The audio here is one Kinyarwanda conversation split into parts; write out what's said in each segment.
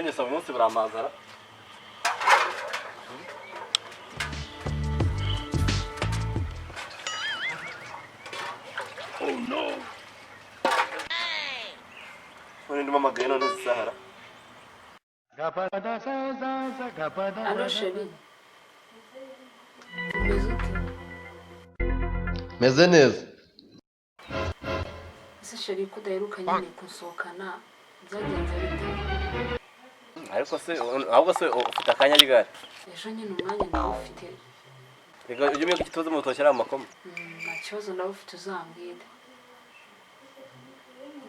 Ubusenyesa buri munsi buramazara. Oh no. None ndimo amagaye none zisahara. Alo chérie, umeze ute? Meze neza. Ese chérie ko udaheruka nyine kunsohokana byagenze bite? Ariko se ahubwo se ufite akanya ryari? Ejo nyine umwanya ndawufite. Reka ujye umenya ko igituza mu rutoki ari amakoma. Nta kibazo ndawufite uzambwire.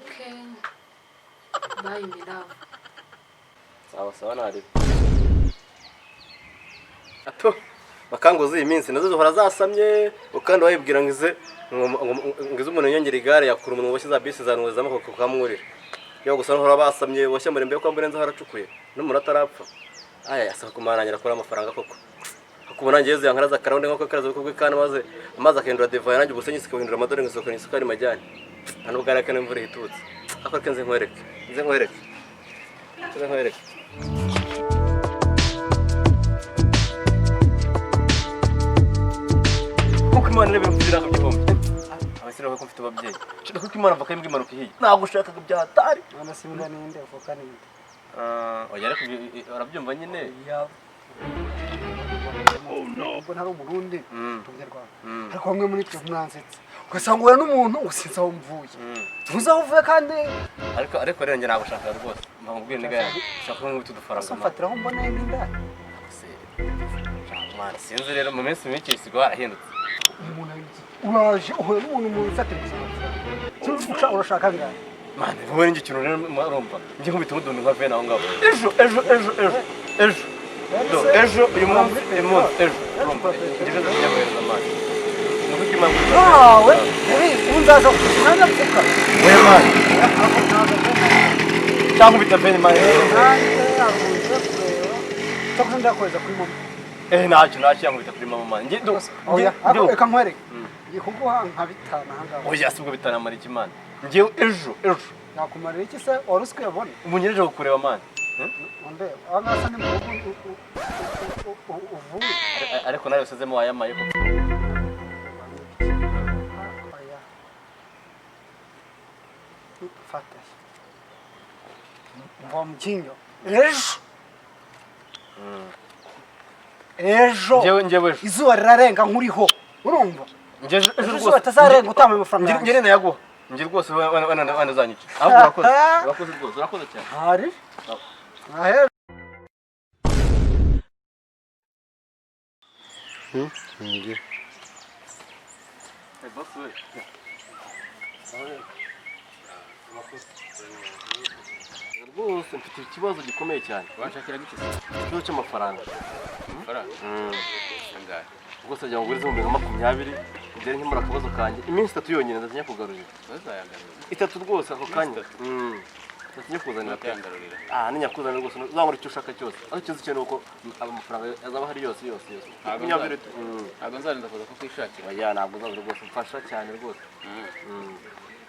Okay. Bye my love. Sawa sawa ntarebe. Ato bakanguza iyi minsi nazo zihora zasamye ukandi wayibwira ngo ize ngo ize umuntu yongera igare yakura umuntu boshye za bisi za nuzamo kukamwurira. Yo gusa nhora basamye boshye murembe ko amburenze haracukuye n'umuntu atarapfa. Aya yasaba kumarangira akora amafaranga koko. Hakubona ngeze yankaraza karawundi nko karaza kubwe kana maze amazi akahindura divayi nanjye ubusenyi sikahindura amadorari ngisokana isukari majyane. Nta nubwo ari akana imvura ihitutse. Ariko reka nze nkwereke. Nze nkwereke. Nze nkwereke. Kuko Imana irebera mfite ibiranga by'ihumbi. Abasore ko mfite ababyeyi. Shaka kuko Imana mva kaimbwa imanuka ihiye. Ntabwo ushakaga bya hatari. None se imbwa ninde uvuka ninde? Ah, oya ariko urabyumva nyine. Ubwo ntari Umurundi, ndi Umunyarwanda. Ariko bamwe muri twe mwansetse. Ugasanga uhura n'umuntu usinzi aho mvuye. Ntuzi aho uvuye kandi Ariko rero njye nagushakaga rwose. Mva nkubwire niga yanjye. Shaka ko nkubita udufaranga. ese mfatiraho mbona n'inda. Mwana sinzi rero mu minsi mike isigo harahindutse. Umuntu ahindutse. Uraje uhura n'umuntu mu mfatira gusa amafaranga. Urashaka angahe? Mwana wowe n'icyo kintu rero urumva. Njye nkubita nk'uduhumbi nka vene aho ngaho. Ejo ejo ejo ejo ejo. Do, ejo uyu munsi uyu munsi ejo. Urumva njye ejo nzajya guhereza amazi. Ni uko Imana Wawe, ubu nzaza kugusanga mfuka. Oya mwana. Cyangwa nkubita vene mwana. Nanjye ntabwo kureba. Cyo ndakohereza kuri mama. Eh ntacyo ntacyo yankubita kuri mama mwana. Njye do. Oya, njye do. reka nkwereke. Ngiye kuguha nka bitanu aha ngaha. Oya si ubwo bitanamara iki mwana. Njyewe ejo ejo. Nakumarira iki se wari uzi ko uyabona? Ubu ngejeje kukureba mwana. Unde, aha ngaha se ni mu rugo uvuye. Ariko nawe usizemo wayamaye koko. Oya. Fata. Mva mjinyo. Ejo. Ejo. Njyewe njyewe ejo. Izuba rirarenga nkuriho. Urumva? Njye ejo Ejo rwose. izuba ritazarenga utampaye amafaranga Njye yanjye. njye nayaguha. Njye rwose wenda uzanyica. Ahubwo urakoze. Urakoze rwose urakoze cyane. Hari? Ahe. Boss we. Rwose mfite ikibazo gikomeye cyane. Wanshakira gute se? Ikibazo cy'amafaranga. Amafaranga? Angahe? Rwose wagira ngo ugurize 20,000 ugere nkemura akabazo kanjye. Iminsi itatu yonyine ndazinya kugarurira. Bazayangarurira. Itatu rwose ako kanya. Itatu? Ndazinya kuzanira pe. Batayangarurira. Ah, ninyakuzanira rwose uzangura icyo ushaka cyose. Ariko ikibazo cyo ni uko amafaranga azaba ahari yose yose yose. Ntabwo 20. Ntabwo nzarinda kuza kukwishakira. Oya ntabwo uzaza rwose mfasha cyane rwose.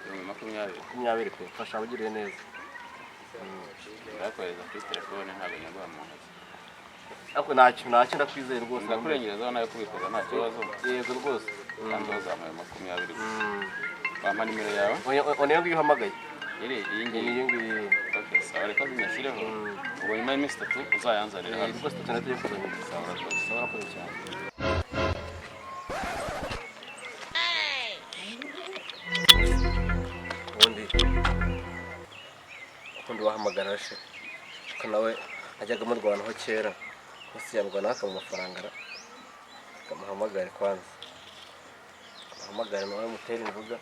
20,000. 20 pe mfasha wugiriye neza. Ndakohereza kuri telefone ntabwo nyaguha mu ntoki. Ariko ntacyo ntacyo ndakwizeye rwose. Ndakurengerezaho nawe kubikoza nta kibazo. Yego rwose. Kandi wazamuye 20 gusa. Wampa nimero yawe? Oya oya ngiyo uhamagaye. Iri iyi Iyi ngiyi. ngiyi. Okay, sawa reka zinyashyireho. Ubwo nyuma y'iminsi itatu uzayanzanire hano. Rwose tutana tugiye kuzanira. Sawa urakoze. Sawa urakoze cyane. Ubundi ukundi wahamagara she ko nawe ajyaga amurwanaho kera gusa yarwanaho akamuha amafaranga ra akamuhamagare kwanza amuhamagare nawe mutere imvuga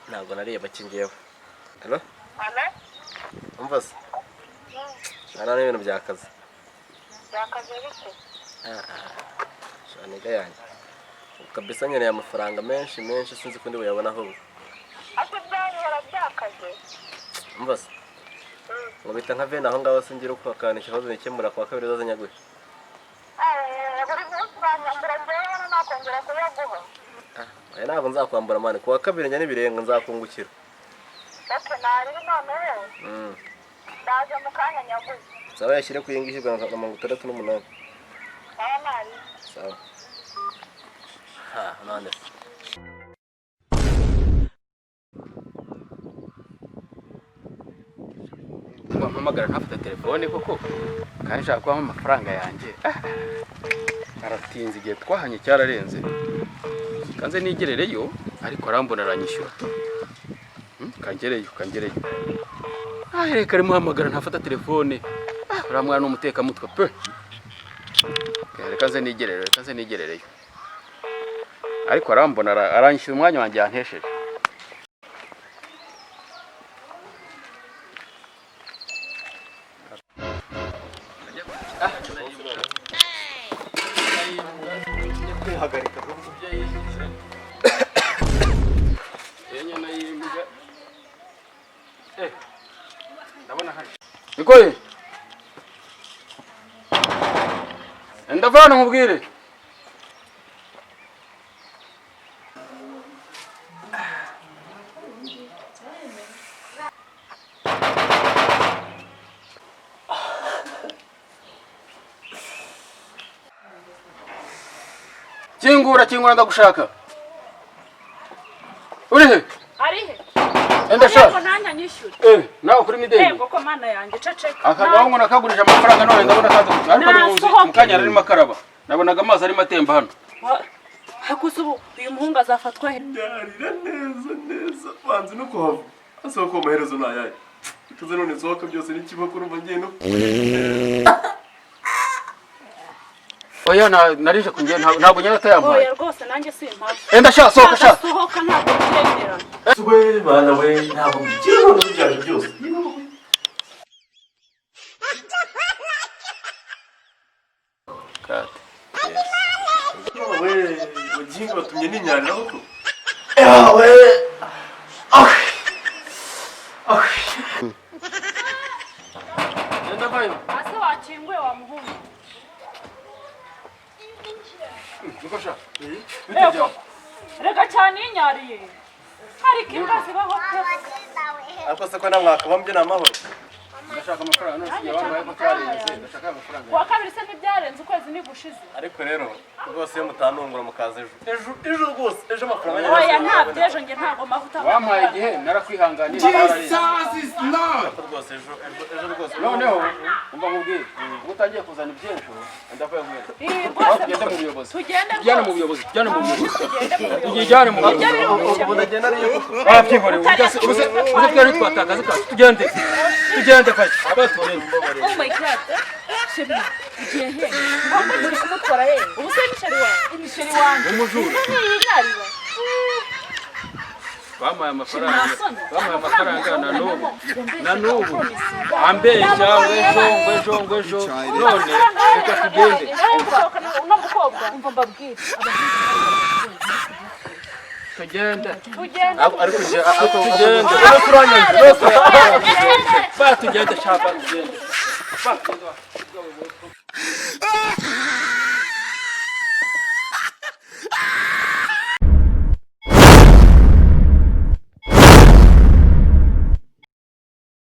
ntabwo nariye bake ngewe. Hello? Alo? Umva se hano ni ibintu byakaze. Byakaze bite? Shaniga yanjye kabisa nkeneye amafaranga menshi menshi sinzi ko ndi buyabona ahubwo. Ase byahora byakaze? Umva se ngo bita nka vene aho ngaho singira uko akantu ikibazo nikemura kuwa kabiri uzaza nyaguhe. Buri munsi uranyambura njyewe hano nakongera kuyaguha. Aya ntabwo nzakwambura mani kuwa kabiri njya n'ibirenga nzakungukira. Okay, nariri noneho ndaje mu kanya nyaguhe. Sawa, yashyire ku yingiyi 168. Sawa nari. Sawa. Ha, none se. Wampamagara ntafate telefone koko, kandi nshaka kubaha amafaranga yanjye. Aratinze, igihe twahanye cyararenze. Kanze nigerereyo, ariko arambona aranyishyura. Kangereyo, kangereyo. Ah, reka arimuhamagara ntafata telefone. Ah, uriya mwana ni umutekamutwe pe. Reka nze nigerereyo, reka nze nigerereyo. Ariko arambona aranyishyura umwanya wanjye yantesheje. Kwihagarika. Nikoye, ndavana nkubwire. Kingura, kingura, ndagushaka. Uri he? Ari he? Enda sha. Yego, nanjye anyishyure. Eh, nawe kuri mideli. Yego ko mana yanjye, ceceka. Aka gahungu nakagurije amafaranga, none ndabona kaza guca. Ariko ni mu nzu, Nasohoke. mu kanya arimo akaraba. Nabonaga amazi arimo atemba hano. Hakuze ubu uyu muhungu azafatwa he? Yarira neza neza, banze no kuhava. Asohoka amaherezo ni ayahe? Ituze none nsohoka byose n'ikiboko, urumva ngiye no Oya, narije kungiye, ntabwo nyine atayampaye. Oya rwose, nanjye simpava. Enda sha, sohoka sha. Sohoka, ntabwo mbyemera. We bana we, ntabwo mbigira none byaje byose. Kate. We baginga batumye ninyarira koko. Ewe. Enda vayo. Ase wakinguye wa muhungu. Niko sha. Yego. Reka cyane yinyariye. Ariko imbwa zibaho pe. Ariko se ko namwakabambye ni amahoro. Ndashaka amafaranga none sigiye bambaye ko cyarenze. Ndashaka amafaranga. Kuwa kabiri se ntibyarenze, ukwezi ntigushize. Ariko rero rwose iyo mutanungura mukaza ejo. Ejo, ejo rwose, ejo amafaranga Oya, nta by'ejo, njye ntabwo mavuta. Wampaye igihe narakwihanganiye. Jesus. Rwose ejo, ejo, ejo rwose. Noneho umva nkubwire. Ubwo utangiye kuzana iby'ejo, ndavuye nkubwire. Ii, rwose Tugende mu buyobozi. Tugende Tujyane mu rwose. buyobozi, tujyane mu buyobozi. Tugende mu buyobozi. Tujyane mu Ibyo biri buyobozi. Ubu ndagenda ariyo koko. Babyihoreye, ubuse ubuse twari twatakaza kacu. Tugende. Tugende kacu. Abatoreye. Oh my God. Chéri, ugiye he? Ahubwo turi kumutwara he? Ubu se ni chéri wawe? Ni chéri wanjye. Umujura. Ntiyinyarira. Bampaye amafaranga. Nta Bampaye amafaranga na n'ubu. Na n'ubu. Ambeshya ngo ejo, ngo ejo, ngo ejo. None reka tugende. Gusohokana uno mukobwa. Umva mbabwire. Tugende. Tugende. Ariko nje ariko Tugende. rwose uranyanze rwose. Ba tugende sha, ba tugende. Ba tugende.